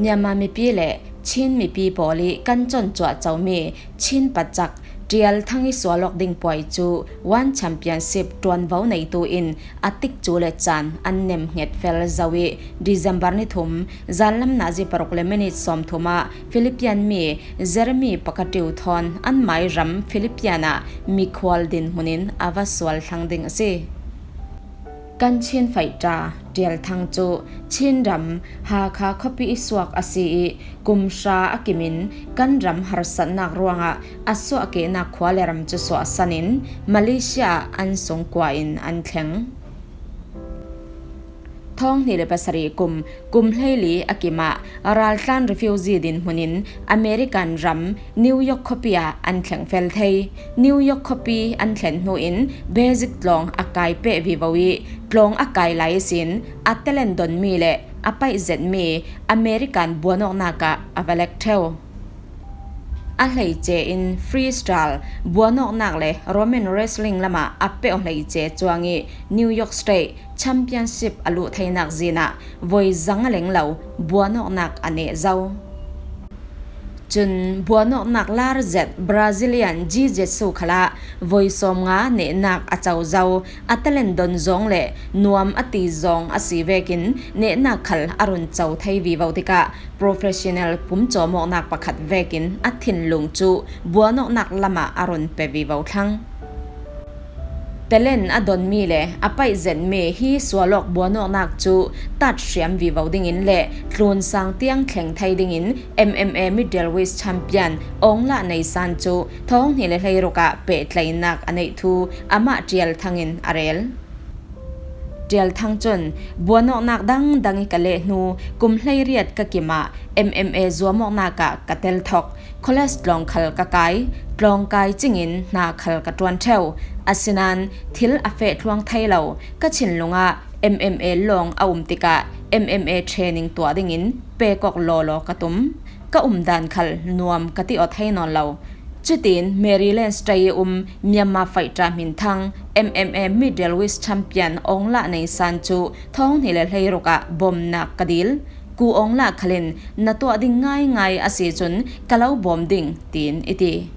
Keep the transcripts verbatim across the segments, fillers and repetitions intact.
Myanmar mipi le Chin mipi pawl ih kan cawncuah comi Chin patcak Tial Thang ih sual awk ding puai cu One Championship ṭuanvo neitu in a tikcu le caan an nemhnget fel zo ih December ni thum zanlam nazi paruk le minit sawmthum ah Philippine mi Jeremy Pakatiu thawn anmai ram Philippine ah mikhual dinhmun in a va sual thlang ding a si. Kan Chin faihṭa Tial Thang cu Chin ram Hakha khuapi ih suak a si ih kum hra a kim in kan ram harsatnak ruangah a suahkehnak khua le ram cu suahsan in Malaysia ah an sungkua in an thleng. Thawng hnih le pasarih kum, kum hleili a kim ah raltlan refugee dinhmun in American ram New York khuapi ah an thleng fel thei. New York khuapi an thlen hnu in basic tlawng a kai peh vivo ih tlawng a kai lai ihsin a talent donmi le a paih zetmi American buanawknak ah a va lek ṭheu. A hleice in freestyle buanawknak le Roman wrestling lamah a peuh hleice cuang ih New York State Championship a luh theinak zin ah voi zang a leng lo buanawknak a neh zo. Cun buanawknak lar zet Brazilian Jiu-Jitsu khalah voi sawmnga nehnak a co zo. A talent don zawng le nuam a ti zawng a si vekin nehnak khal a run co thei vivo tikah professional pumcawmawknak pakhat vekin a thinlung cu buanawknak lamah a run pe vivo thlang. Talent a donmi le a paih zetmi hi sual awk buanawknak cu tat hriam vivo dingin le tlunsang tiang thleng thei dingin M M A middleweight champion Ongla Neisan cu thawng hnih le hleiruk ah pehtlaihnak a neih thu amah Tial Thang in a rel. Tial Thang cun buanawknak dangdang ih ka leh hnu kum hleiriat ka kim ah M M A zuamawknak ah ka tel thok. College tlawng khal ka kai, tlawng kai cingin hna khal ka ṭuan ṭheu. Asinain thil a feh thluang thei lo, ka thinlung ah M M A lawng a um tikah M M A training tuah dingin pek awk lawlaw ka tum. Ka umdan khal nuam ka ti aw thei nawn lo. Cutin Maryland State ih um Myanmar faihṭa hminthang M M A middleweight champion Ongla Neisan cu thawng hnih le hleiruk ah bawmnak ka dil. Ku Ongla khal in na tuah ding ngaingai a si cun ka lo bawm ding, tiin i ti.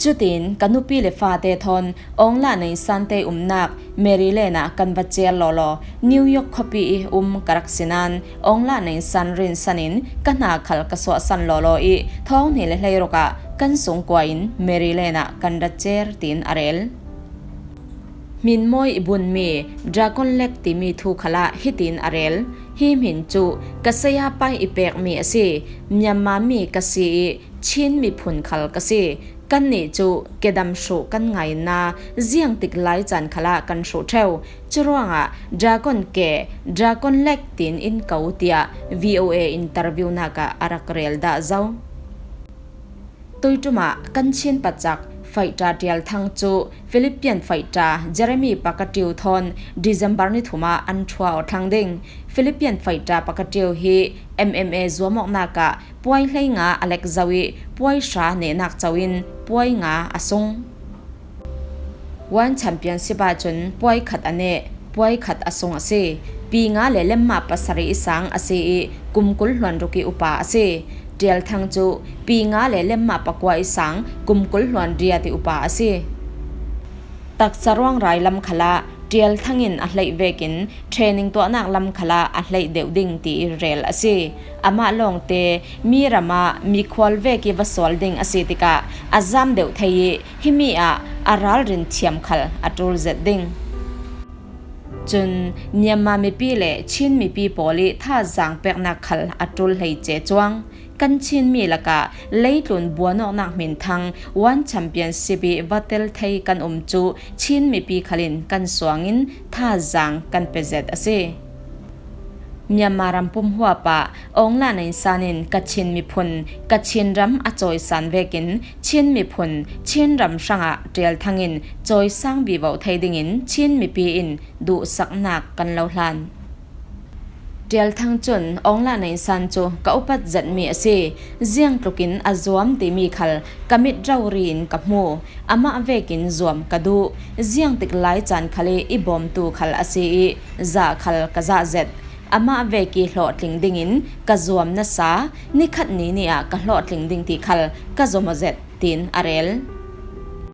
Cutin ka nupi le fate thawn Ongla Neisan te umnak Maryland ah kan va cer lawlaw. New York khuapi ih um ka rak si nain Ongla Neisan rinsan in ka hna khal ka suahsan lawlaw ih thawng hnih le hleiruk ah kan sungkua in Maryland ah kan rat cer, tiin a rel. Hminmawi ih bunmi Dragon Lake timi thu khalah hitin a rel. Hi hmin cu ka saya pai ih pekmi a si. Myanmar mi ka si ih Chin miphun khal ka si. Kannih cu kedam hruh kan ngaina ziangtik lai caan khalah kan hruh ṭheu. Curuangah Dragon ke, Dragon Lake tiin in ko, tiah V O A interview nak ah a rak rel dah zo. Tuiṭum ah kan Chin pacak faihṭa Tial Thang cu Philippine faihṭa Jeremy Pakatiu thawn December ni thum ah an ṭhua aw thlang ding. Philippine faihṭa Pakatiu hi M M A zuamawknak ah puai hleinga a lek zo ih puai hra nehnak co in puai nga a sung. One Championship ahcun puai khat a neh, puai khat a sung a si. Pi nga le lemma pasarih ih sang a si ih kum kul hluan ruk ih upa a si. Tial Thang cu pi nga le lemma pakua ih sang kum kul hluan riat ih upa a si. Taksa ruangrai lam khalah Tial Thang in a hleih vekin training tuahnak lam khalah a hleih deuh ding ti ih rel a si. Amah lawngte mi ram ah mikhual vek ih va sual ding a si tikah a zam deuh thei ih himi ah a ralrin thiam khal a ṭul zet ding. Cun Myanmar mipi le Chin mipi pawl ih thazaang peknak khal a ṭul hleice cuang. Kan Chin mi lakah leitlun buanawknak hminthang One Championship ih va tel thei kan um cu Chin mipi khal in kan suang in thazaang kan pe zet a si. Myanmar ram pumhuap ah Aung La Naing San in Kachin miphun Kachin ram a cawisan vekin Chin miphun Chin ram hrangah Tial Thang in cawisang vivo thei dingin Chin mipi in duhsaknak kan lo hlan. Tial Thang cun Aung La Naing San cu ka upat zetmi a si. Ziangtlukin a zuam timi khal ka mit rori in ka hmu. Amah vekin zuam ka duh. Ziangtik lai caan khal ih i bawmtu khal a si ih zah khal ka zah zet. amah vek i hlawhtling dingin ka zuam nasa, nikhat ni ni ah ka hlawhtling ding ti khal ka zom aw zet, tiin a rel.